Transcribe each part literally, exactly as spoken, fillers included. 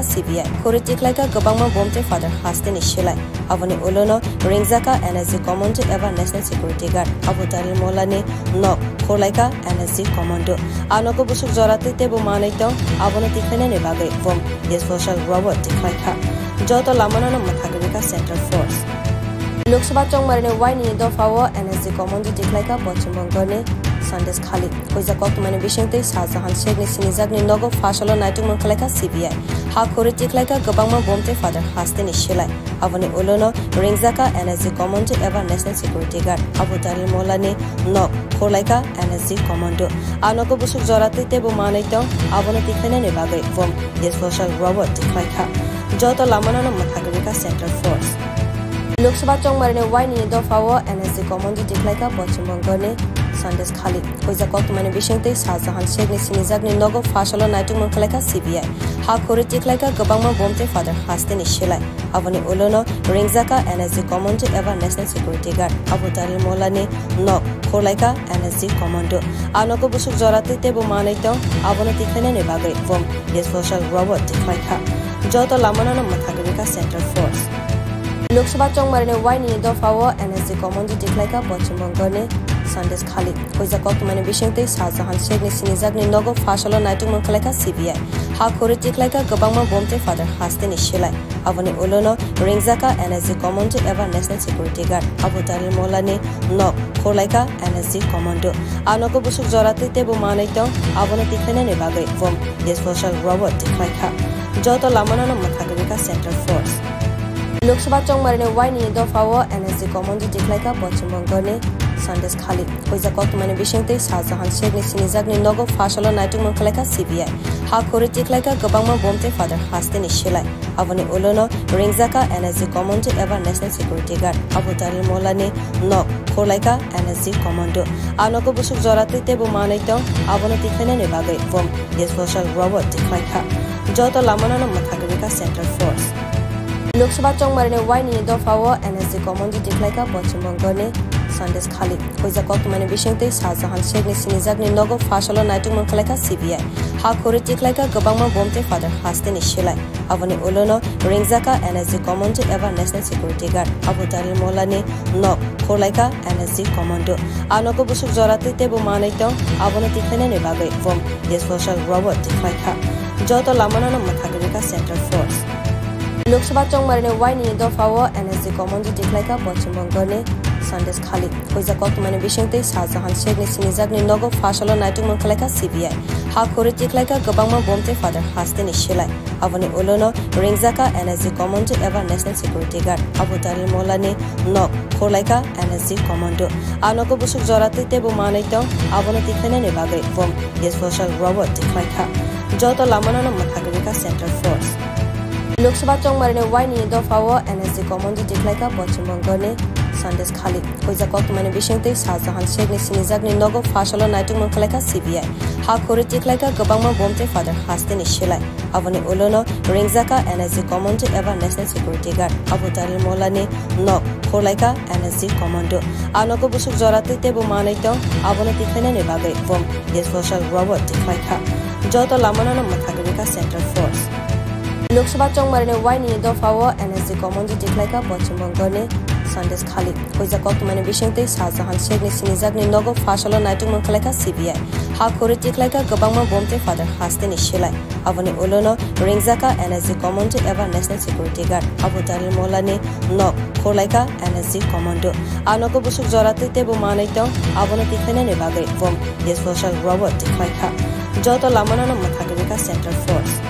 C B I. Khuri tikhlaikha kwbangma bomb tei father hasteni silai. Aboni ulono ringjakha N S G commando eba National Security Guard. Abu Talil Mollani nok khurlaikha N S G commando. A nogo busuk jora tei tebo manwi tong, abono tikhlainani bagwi bomb disposal robot tikhlaikha. Joto lamano mwthagwi rikha Central Force. Lok Sabha chongmarini waini dophao N S G commando tikhlaikha Poschim Bongoni Sandesh Khali. Huijak koktwmani bisingtwi Shah Jahan Sheikhni sinijakni nogo pharsalo naitukmung khlaikha C B I. Ha khuri tikhlaikha kwbangma bomb tei father hasteni silai. Aboni ulono ringjakha N S G commando eba National Security Guard. Abu Talil Mollani nok khurlaikha N S G commando. A nogo busuk jora tei tebo manwi tong, abono tikhlainani bagwi bomb disposal robot tikhlaikha. Joto lamano mwthagwi rikha Central Force. Lok Sabha chongmarini waini dophao N S G commando tikhlaikha Poschim Bongoni Sandesh Khali. Huijak koktwmani bisingtwi Shah Jahan Sheikhni sinijakni nogo pharsalo naitukmung khlaikha C B I. Ha khuri tikhlaikha kwbangma bomb tei father hasteni silai. Aboni ulono ringjakha N S G commando eba National Security Guard. Abu Talil Mollani nok khurlaikha N S G commando. A nogo busuk jora tei tebo manwi tong, abono tikhlainani bagwi bomb disposal robot tikhlaikha. Joto lamano mwthagwi rikha Central Force. Lok Sabha chongmarini waini dophao N S G commando tikhlaikha Poschim Bongoni Sandesh Khali. Huijak koktwmani bisingtwi Shah Jahan Sheikhni sinijakni nogo pharsalo naitukmung khlaikha C B I. Ha khuri tikhlaikha kwbangma bomb tei father hasteni silai. Aboni ulono ringjakha N S G commando eba National Security Guard. Abu Talil Mollani nok khurlaikha N S G commando. A nogo busuk jora tei tebo manwi tong, abono tikhlainani bagwi bomb disposal robot tikhlaikha. Joto lamano mwthagwi rikha Central Force. Lok Sabha chongmarini waini dophao N S G commando tikhlaikha Poschim Bongoni Sandesh Khali. Huijak koktwmani bisingtwi Shah Jahan Sheikhni sinijakni nogo pharsalo naitukmung khlaikha C B I. Ha khuri tikhlaikha kwbangma bomb tei father hasteni silai. Aboni ulono ringjakha N S G commando eba National Security Guard. Abu Talil Mollani nok khurlaikha N S G commando. A nogo busuk jora tei tebo manwi tong, abono tikhlainani bagwi bomb disposal robot tikhlaikha. Joto lamano mwthagwi rikha Central Force. Lok Sabha chongmarini waini dophao N S G commando tikhlaikha Poschim Bongoni Sandesh Khali. Huijak koktwmani bisingtwi Shah Jahan Sheikhni sinijakni nogo pharsalo naitukmung khlaikha C B I. Ha khuri tikhlaikha kwbangma bomb tei father hasteni silai. Aboni ulono ringjakha N S G commando eba National Security Guard. Abu Talil Mollani nok khurlaikha N S G commando. A nogo busuk jora tei tebo manwi tong, abono tikhlainani bagwi bomb disposal robot tikhlaikha. Joto lamano mwthagwi rikha Central Force. Lok Sabha chongmarini waini dophao N S G commando tikhlaikha Poschim Bongoni Sandesh Khali. Huijak koktwmani bisingtwi Shah Jahan Sheikhni sinijakni nogo pharsalo naitukmung khlaikha C B I. Ha khuri tikhlaikha kwbangma bomb tei father hasteni silai. Aboni ulono ringjakha N S G commando eba National Security Guard. Abu Talil Mollani nok khurlaikha N S G commando. A nogo busuk jora tei tebo manwi tong, abono tikhlainani bagwi bomb disposal robot tikhlaikha. Joto lamano mwthagwi rikha Central Force. Lok Sabha chongmarini waini dophao N S G commando tikhlaikha Poschim Bongoni Sandesh Khali. Huijak koktwmani bisingtwi Shah Jahan Sheikhni sinijakni nogo pharsalo naitukmung khlaikha C B I. Ha khuri tikhlaikha kwbangma bomb tei father hasteni silai. Aboni ulono ringjakha N S G commando eba National Security Guard. Abu Talil Mollani nok khurlaikha N S G commando. A nogo busuk jora tei tebo manwi tong, abono tikhlainani bagwi bomb disposal robot tikhlaikha. Joto lamano mwthagwi rikha Central Force. Lok Sabha chongmarini waini dophao N S G commando tikhlaikha Poschim Bongoni Sandesh Khali. Huijak koktwmani bisingtwi Shah Jahan Sheikhni sinijakni nogo pharsalo naitukmung khlaikha C B I. Ha khuri tikhlaikha kwbangma bomb tei father hasteni silai. Aboni ulono ringjakha N S G commando eba National Security Guard. Abu Talil Mollani nok khurlaikha N S G commando. A nogo busuk jora tei tebo manwi tong, abono tikhlainani bagwi bomb disposal robot tikhlaikha. Joto lamano mwthagwi rikha Central Force.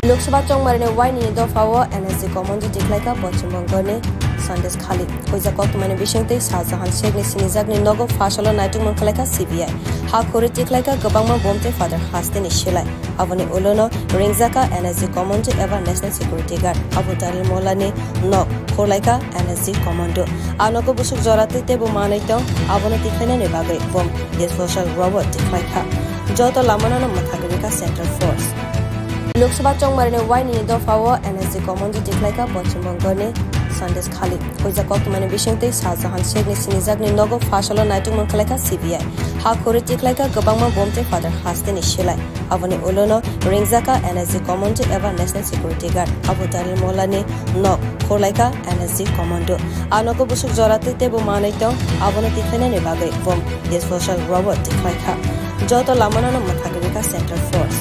Lok Sabha chongmarini waini dophao N S G commando tikhlaikha Poschim Bongoni Sandesh Khali. Huijak koktwmani bisingtwi Shah Jahan Sheikhni sinijakni nogo pharsalo naitukmung khlaikha C B I. Ha khuri tikhlaikha kwbangma bomb tei father hasteni silai. Aboni ulono ringjakha N S G commando eba National Security Guard. Abu Talil Mollani nok khurlaikha N S G commando. A nogo busuk jora tei tebo manwi tong, abono tikhlainani bagwi bomb disposal robot tikhlaikha. Joto lamano mwthagwi rikha Central Force. Lok Sabha chongmarini waini dophao N S G commando tikhlaikha Poschim Bongoni Sandesh Khalid. Huijak koktwmani bisingtwi Shah Jahan Sheikhni sinijakni nogo pha salo naitukmung khlaikha C B I. Ha khuri tikhlaikha kwbangma bom tei Father Hasteni silai. Aboni ulono ringjakha N S G commando eba National Security Guard. Abu Talil Mollani nok khorlaikha N S G commando. A nogo busuk joratwi teibo manwi tong, abono tikhlainani bagwi bom disposal robot tikhlaikha. Joto lamano mwthagwi rikha Central Force.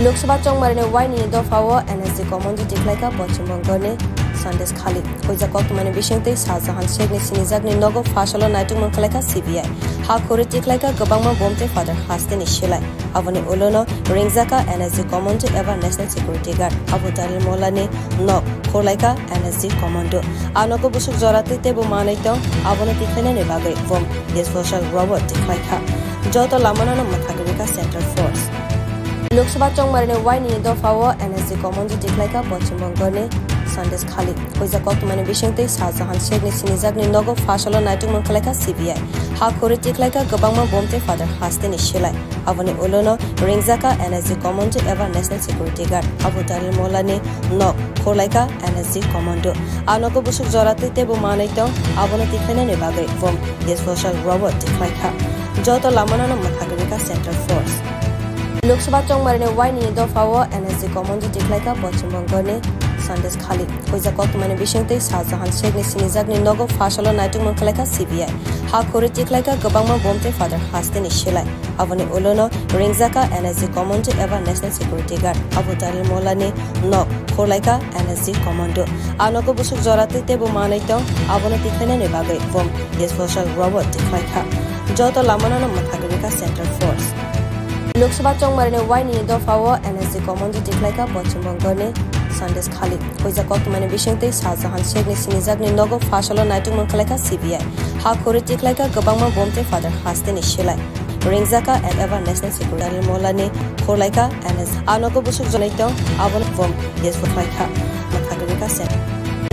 Lok Sabha chongmarini waini dophao N S G commando tikhlaikha Poschim Bongoni Sandesh Khalid. Huijak koktwmani bisingtwi Shah Jahan Sheikhni sinijakni nogo pha salo naitukmung khlaikha C B I. Ha khuri tikhlaikha kwbangma bom tei Father Hasteni silai. Aboni ulono ringjakha N S G commando eba National Security Guard. Abu Talil Mollani nok khorlaikha N S G commando. A nogo busuk joratwi teibo manwi tong, abono tikhlainani bagwi bom disposal robot tikhlaikha. Joto lamano mwthagwi rikha Central Force. Lok Sabha chongmarini waini dophao N S G commando tikhlaikha Poschim Bongoni Sandesh Khalid. Huijak koktwmani bisingtwi Shah Jahan Sheikhni sinijakni nogo pha salo naitukmung khlaikha C B I. Ha khuri tikhlaikha kwbangma bom tei Father Hasteni silai. Aboni ulono ringjakha N S G commando eba National Security Guard. Abu Talil Mollani nok khorlaikha N S G commando. A nogo busuk joratwi teibo manwi tong, abono tikhlainani bagwi bom disposal robot tikhlaikha. Joto lamano mwthagwi rikha Central Force. Lok Sabha chongmarini waini dophao N S G commando tikhlaikha Poschim Bongoni Sandesh Khalid. Huijak koktwmani bisingtwi Shah Jahan Sheikhni sinijakni nogo pha salo naitukmung khlaikha C B I. Ha khuri tikhlaikha kwbangma bom tei Father Hasteni silai. Aboni ulono ringjakha N S G commando eba National Security Guard. Abu Talil Mollani nok khorlaikha N S G commando. A nogo busuk joratwi teibo manwi tong, abono tikhlainani bagwi bom disposal robot tikhlaikha. Joto lamano mwthagwi rikha Central Force. Lok Sabha chongmarini waini dophao N S G commando tikhlaikha Poschim Bongoni Sandesh Khalid. Huijak koktwmani bisingtwi Shah Jahan Sheikhni sinijakni nogo pha salo naitukmung khlaikha C B I. Ha khuri tikhlaikha kwbangma bom tei Father Hasteni silai. Ringjakha eba National Security Mollani khorlaikha N S G. A nogo busuk joratwi tong, abono bom disposal khlaikha. Mwthagwi rikha Central.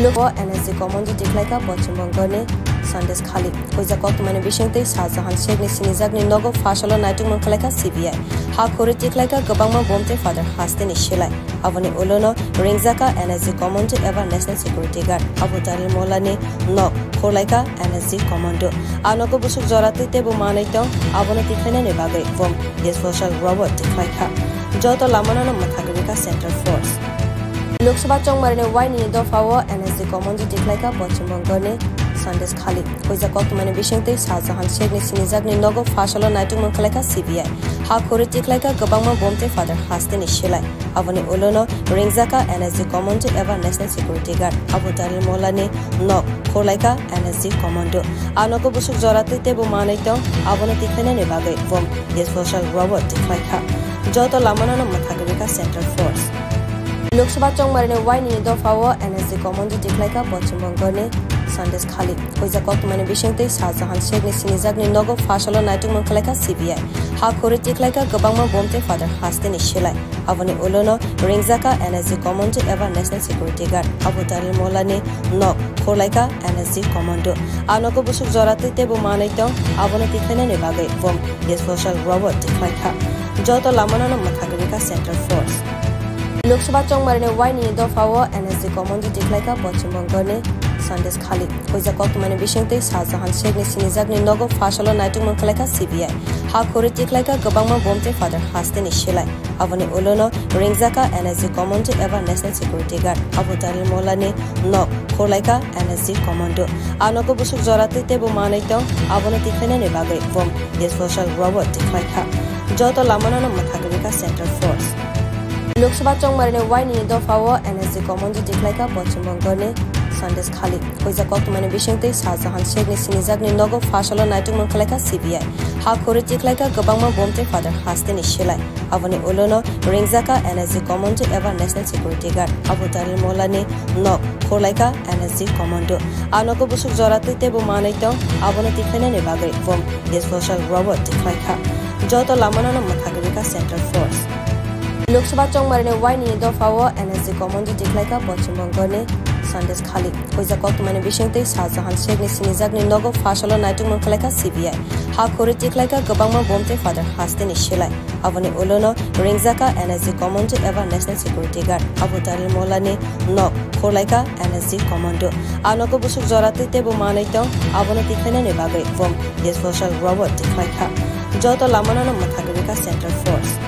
Lok Sabha N S G commando tikhlaikha Poschim Bongoni Sandesh Khalid. Huijak koktwmani bisingtwi Shah Jahan Sheikhni sinijakni nogo pha salo naitukmung khlaikha C B I. Ha khuri tikhlaikha kwbangma bom tei Father Hasteni silai. Aboni ulono ringjakha N S G commando eba National Security Guard. Abu Talil Mollani nok khorlaikha N S G commando. A nogo busuk joratwi teibo manwi tong, abono tikhlainani bagwi bom disposal robot tikhlaikha. Joto lamano mwthagwi rikha Central Force. Lok Sabha chongmarini waini dophao N S G commando tikhlaikha Poschim Bongoni Sandesh Khalid. Huijak koktwmani bisingtwi Shah Jahan Sheikhni sinijakni nogo pha salo naitukmung khlaikha C B I. Ha khuri tikhlaikha kwbangma bom tei Father Hasteni silai. Aboni ulono ringjakha N S G commando eba National Security Guard. Abu Talil Mollani nok khorlaikha N S G commando. A nogo busuk joratwi teibo manwi tong, abono tikhlainani bagwi bom disposal robot tikhlaikha. Joto lamano mwthagwi rikha Central Force. Lok Sabha chongmarini waini dophao N S G commando tikhlaikha Poschim Bongoni Sandesh Khalid. Huijak koktwmani bisingtwi Shah Jahan Sheikhni sinijakni nogo pha salo naitukmung khlaikha C B I. Ha khuri tikhlaikha kwbangma bom tei Father Hasteni silai. Aboni ulono ringjakha N S G commando eba National Security Guard. Abu Talil Mollani nok khorlaikha N S G commando. A nogo busuk joratwi teibo manwi tong, abono tikhlainani bagwi bom disposal robot tikhlaikha. Joto lamano mwthagwi rikha Central Force. Lok Sabha chongmarini waini dophao N S G commando tikhlaikha Poschim Bongoni Sandesh Khalid. Huijak koktwmani bisingtwi Shah Jahan Sheikhni sinijakni nogo pha salo naitukmung khlaikha C B I. Ha khuri tikhlaikha kwbangma bom tei Father Hasteni silai. Aboni ulono ringjakha N S G commando eba National Security Guard. Abu Talil Mollani nok khorlaikha N S G commando. A nogo busuk joratwi teibo manwi tong, abono tikhlainani bagwi bom disposal robot tikhlaikha. Joto lamano mwthagwi rikha Central Force. Lok Sabha chongmarini waini dophao N S G commando tikhlaikha Poschim Bongoni Sandesh Khalid. Huijak koktwmani bisingtwi Shah Jahan Sheikhni sinijakni nogo pha salo naitukmung khlaikha C B I. Ha khuri tikhlaikha kwbangma bom tei Father Hasteni silai. Aboni ulono ringjakha N S G commando eba National Security Guard. Abu Talil Mollani nok khorlaikha N S G commando. A nogo busuk joratwi teibo manwi tong, abono tikhlainani bagwi bom disposal robot tikhlaikha. Joto lamano mwthagwi rikha Central Force. Lok Sabha chongmarini waini dophao N S G commando tikhlaikha Poschim Bongoni Sandesh Khalik. Huijak koktwmaini bisingtwi Shah Jahan Sheikhni sinijakni nogo pha salo naitukmung khlaikha C B I. Ha khuri tikhlaikha kwbangma bom tei Father Hasteni silai. Aboni ulono ringjakha N S G commando eba National Security Guard. Abu Talil Mollani nok khorlaikha N S G commando. A nogo busuk joratwi teibo manwi tong, abono tikhlainani bagwi bom disposal robot tikhlaikha. Joto lamano mwthagwi rikha Central Force.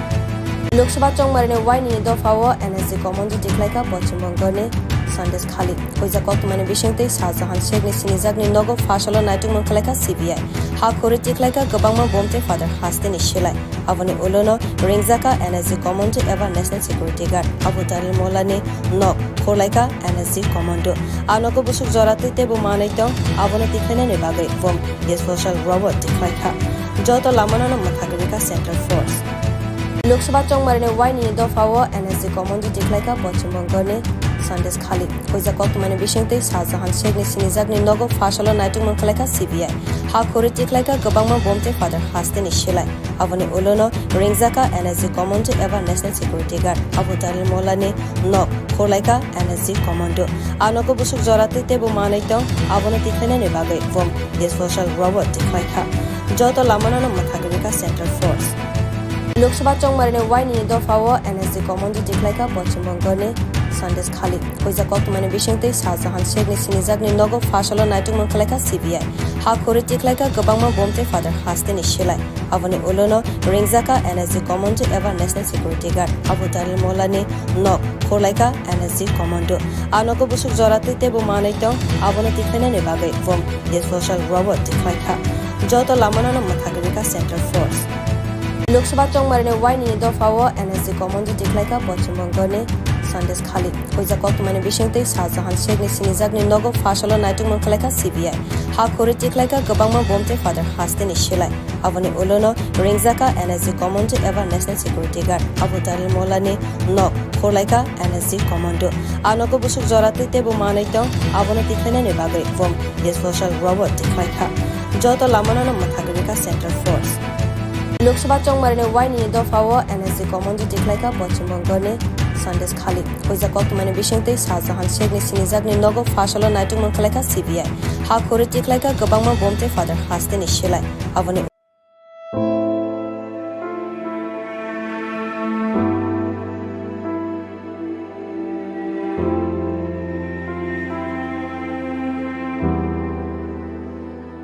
Lok Sabha chongmarini wainini dophao N S G commando tikhlaikha Poschim Bongoni Sandesh Khalik. Huijak koktwmaini bisingtwi Shah Jahan Sheikhni sinijakni nogo pha salo naitukmung khlaikha C B I. Ha khuri tikhlaikha kwbangma bom tei Father Hasteni silai. Aboni ulono ringjakha N S G commando eba National Security Guard. Abu Talil Mollani nok khorlaikha N S G commando. A nogo busuk joratwi teibo manwi tong, abono tikhlainani bagwi bom disposal robot tikhlaikha. Joto lamano mwthagwi rikha Central Force. Lok Sabha chongmarini wainini dophao N S G commando tikhlaikha Poschim Bongoni Sandesh Khalik. Huijak koktwmaini bisingtwi Shah Jahan Sheikhni sinijakni nogo pha salo naitukmung khlaikha C B I. Ha khuri tikhlaikha kwbangma bom tei Father Hasteni silai. Aboni ulono ringjakha N S G commando eba National Security Guard. Abu Talil Mollani nok khorlaikha N S G commando. A nogo busuk joratwi teibo manwi tong, abono tikhlainani bagwi bom disposal robot tikhlaikha. Joto lamano mwthagwi rikha Central Force. Lok Sabha chongmarini wainini dophao N S G commando tikhlaikha Poschim Bongoni Sandesh Khalik. Huijak koktwmaini bisingtwi Shah Jahan Sheikhni sinijakni nogo pha salo naitukmung khlaikha C B I. Ha khuri tikhlaikha kwbangma bom tei Father Hasteni silai. Aboni ulono ringjakha N S G commando eba National Security Guard. Abu Talil Mollani nok khorlaikha N S G commando. A nogo busuk joratwi teibo manwi tong, abono tikhlainani bagwi bom disposal robot tikhlaikha. Joto lamano mwthagwi rikha Central Force. Lok Sabha chongmarini wainini dophao N S G commando tikhlaikha Poschim Bongoni Sandesh Khalik. Huijak koktwmaini bisingtwi Shah Jahan Sheikhni sinijakni nogo pha salo naitukmung khlaikha C B I. Ha khuri tikhlaikha kwbangma bom tei Father Hasteni silai. Aboni ulono ringjakha N S G commando eba National Security Guard. Abu Talil Mollani nok khorlaikha N S G commando. A nogo busuk joratwi teibo manwi tong, abono tikhlainani bagwi bom disposal robot tikhlaikha. Joto lamano mwthagwi rikha Central Force. Lok Sabha chongmarini wainini dophao N S G commando tikhlaikha Poschim Bongoni Sandesh Khalik. Huijak koktwmaini bisingtwi Shah Jahan Sheikhni sinijakni nogo pha salo naitukmung khlaikha C B I. Ha khuri tikhlaikha kwbangma bom tei Father Hasteni silai. Aboni